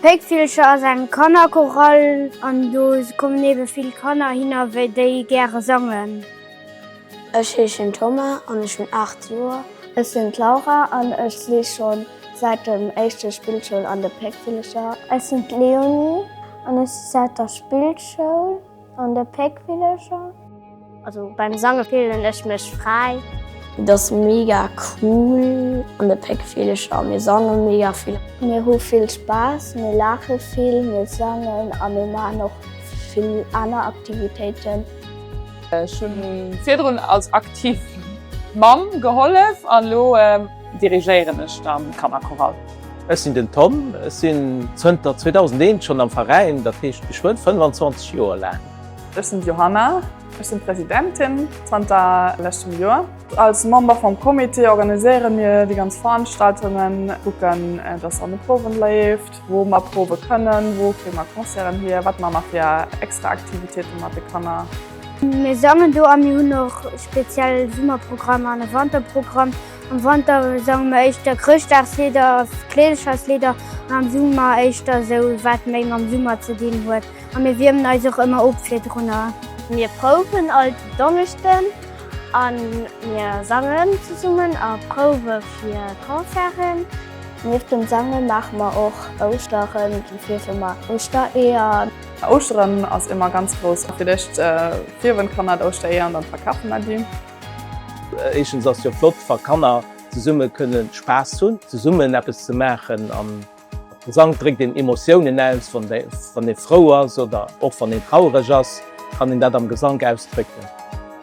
D'Péckvillcher ass eng Kannerchorale an do kommen ebe vill Kanner hinner déi gäre sangen. Ech heeschen Thomas an ech hunn 8 Joer. Ech sinn d'Laura an ech si schonn säit dem éischte Spillschoul an de Péckvillecher. Ech sinn d'Leonie an ech si säit der Spillschoul an de Péckvillecher. Also beim Sange fillen ech mech fräi. Et ass mega cool an de Péckvillecher, mir sange mega vill. Mir hu vill Spaass, mir laache vill, mir sangen a mir maachen och vill aner Aktivitéiten. Ech hunn virdrun als aktiv Mamm gehollef an elo dirigéieren ech dann d'Kannerchorale. Ech sinn den Tom, ech sinn zënter 2001 schonn am Veräin, dat heescht geschwënn 25 Joer laang. Ech sinn d'Johanna, ech sinn d'Presidentin zanter leschtem Joer. Als Member vum Comité organiséiere mir déi ganz Veranstaltungen, kucken, dass an de Prouwen leeft, wou mer prouwe kënnen, wou kréie mer Concerten hier, wat maache mer fir extra Aktivitéite mat de Kanner. Mir sangen do a mir hunn och speziell Summerprogrammer an e Wanterprogramm. Am Wanter sange mer éischter Chrëschtdagslidder a Kleesercherslieder an am Summer éischter esou wat méi mam Summer ze dinn huet. A mir wiermen eis och ëmmer op virdrunner. Mir prouwen all Donneschden a mir sangen zesummen a prouwe fir Concerten. Nieft dem Sange maache mer och Ouschteren, do fierwe mer Ouschtereeër. Ouschteren ass ëmmer ganz grouss. Fir d'éischt fierwen d'Kanner d'Ouschtereeër an dann verkafe mer déi. Éischtens ass jo flott, wa Kanner zesumme kënne Spaass hunn, zesummen eppes ze maachen. Am Gesank dréckt een Emotiounen aus, wann ee frou ass oder och wann een trauereg ass, kann een dat am Gesank ausdrécken.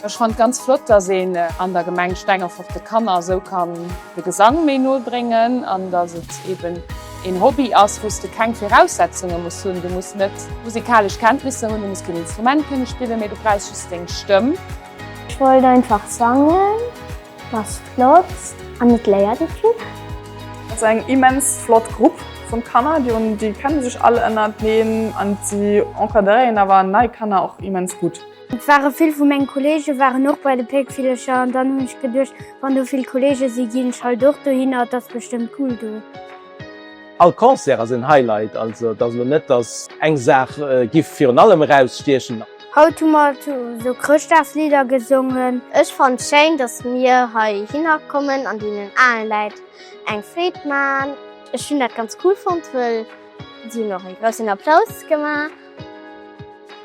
Ech fannt ganz flott, dass een an der Gemeng Stengefort de Kanner esou kann de Gesang méi no bréngen an dass et eben een Hobby ass, wou s de keng Viraussetzunge muss hunn. Du muss net musikalesch Kenntnisser hunn, du muss keen Instrument kënne spillen, mee du brauchs just deng Stëmm. Ech wollt einfach sangen, et ass flott an et léiert ee vill. Et ass eng immens flott Grupp vun Kanner, déi hunn, déi kenne sech all ënnerteneen an si encadréieren awer nei Kanner och immens gutt. Et ware vill vu mengen Kollege waren och bei de Péckvillecher an dann hunn ech geduecht, wann do vill Kollege si ginn ech halt och dohinner, et ass bestëmmt cool do. All Concert ass en Highlight, also et ass elo net, dass eng Saach giff virun allem erausstiechen. Haut hu mer sou Chrëschtdagslidder gesongen. Ech fannt schéin dass mir hei hinner kommen an deenen alen Läit eng Freed man. Ech hunn dat ganz cool fonnt wëll si hunn och en groussen Applaus gemaach.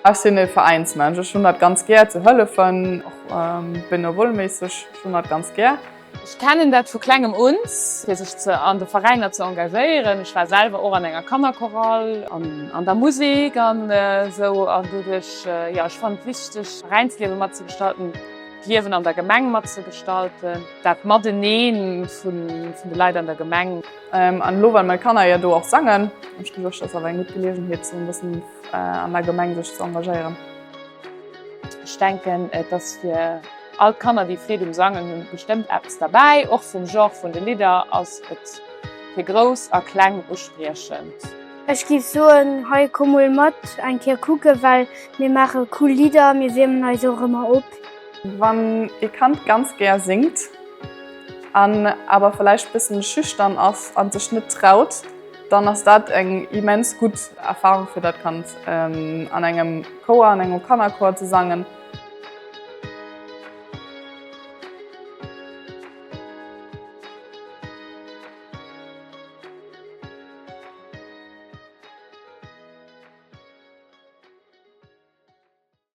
Ech sinn e Veräinsmensch, ech hunn dat ganz gär ze hëllefen, och benevoleméisseg, ech hunn dat ganz gär. Ech kennen dat vu klengem un, fir sech ze an de Veräiner ze engagéieren. Ech war selwer och an enger Kannerchorale an an der Musek an esou an doduerch, jo, ech fannen et wichteg, Veräinsliewe matzegestalten, d'Liewen an der Gemeng matzegestalten, dat Matenee vun de Leit an der Gemeng. An elo well meng Kanner jo do och sangen, hunn ech geduecht, dat ass awer eng gutt Geleegenheet, sou e bëssen an der Gemeng sech ze engagéieren. Ech denken, et ass fir all d'Kanner, déi Freed um Sangen hunn, bestëmmt eppes derbäi. Och vum Genre vun de Lidder ass et fir Grouss a Kleng uspriechend. Ech giff soen, hei komm mol mat eng Kéier kucken, well mir maache cool Lidder, mir wiermen eis och ëmmer op. Wann ee Kand ganz gär singt an awer vläicht bëssen schüchtern ass an sech net traut, dann ass dat eng immens gutt Erfahrung fir dat Kand an engem Chouer, an engem Kannerchouer ze sangen.